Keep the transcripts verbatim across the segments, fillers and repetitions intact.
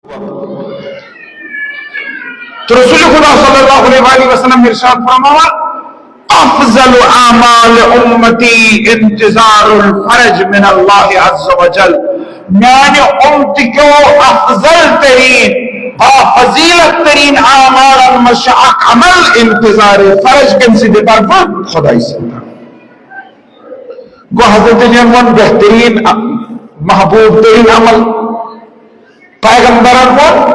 تو رسول خدا صلی اللہ علیہ وآلہ وسلم ارشاد فرماوان، افضل اعمال امتی انتظار الفرج من اللہ عز وجل۔ میانہِ امت کیو افضل ترین، با فضیلت ترین اعمالن منٛز چھُ اکھ عمل انتظار فرج۔ کٔمۍ سٕنٛدِ طرفہٕ؟ خداے سٕنٛدِ طرفہٕ۔ گوٚو حضرت جن ووٚن بہترین، محبوب ترین عمل۔ پیغمبرن ووٚن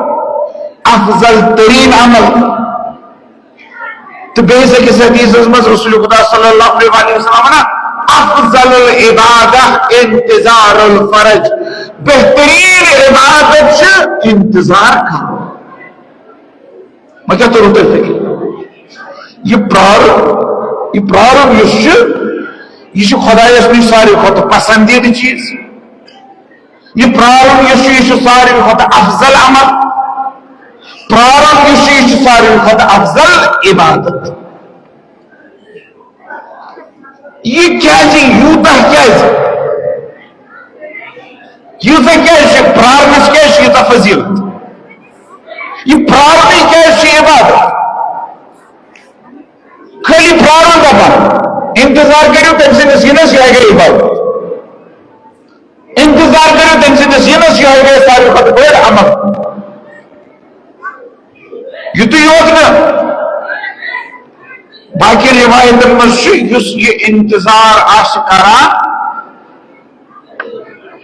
افضل ترین عمل۔ تہٕ بیٚیِس أکِس حدیثس منٛز رسول خدا صلی اللہ علیہ وآلہ وسلم ونان، افضل العبادہ انتظار الفرج، بہترین عبادت چھِ انتظار کرُن۔ وۄنۍ کیٛاہ توٚرُو تۄہہِ فِکرِ؟ یہِ پرٛارُن، یہِ پرٛارُن یُس چھُ، یہِ چھُ خۄدایَس نِش ساروی کھۄتہٕ پسندیدٕ چیٖز۔ یہِ پرٛارُن یُس چھُ، یہِ چھُ ساروی کھۄتہٕ افضل عمل۔ پرٛارُن یُس چھُ، یہِ چھُ ساروی کھۄتہٕ افضل عبادت۔ یہِ کیٛازِ؟ یوٗتاہ کیٛازِ؟ ییٖژاہ کیٛازِ چھِ؟ پرٛارنَس کیٛازِ چھِ ییٖژاہ فضیٖلت؟ یہِ پرٛارنٕے کیٛازِ چھِ عبادت؟ خٲلی پرٛارُن دَپان، انتظار کٔرِو تٔمۍ سٕنٛدِس یِنَس، یِہوٚے گٔے عبادت۔ انتظار کٔرِو تٔمۍ سٕنٛدِس یِنَس، یِہوٚے گٔے ساروی کھۄتہٕ بٔڑ عمل۔ یُتُے یوت نہٕ، باقی روایتن منٛز چھُ، یُس یہِ انتظار آسہِ کران،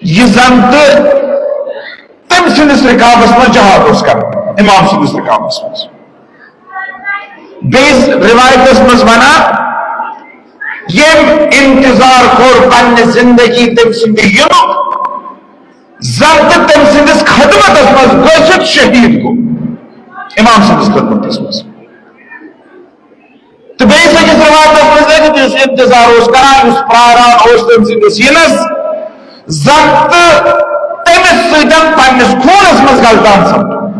یہِ زن تہٕ تٔمۍ سٕنٛدِس رکابس منٛز جہاد اوس کران، امام سٕنٛدِس رکابس منٛز۔ بیٚیِس روایتس منٛز ونان، ییٚمۍ انتظار کوٚر پننہِ زندگی تٔمۍ سٕنٛدِ یِنُک، زن تہٕ تٔمۍ سٕنٛدِس خدمتس منٛز گٔژھِتھ شہیٖد گوٚو، امام سٕنٛدِس خدمتس منٛز۔ تہٕ بیٚیِس أکِس روایتس منٛز لیکھِتھ، یُس انتظار اوس کران، یُس پراران اوس تٔمۍ سٕنٛدِس یِنس، زن تہٕ تٔمِس سۭتۍ پننِس خوٗنس منٛز غلطان سپُد۔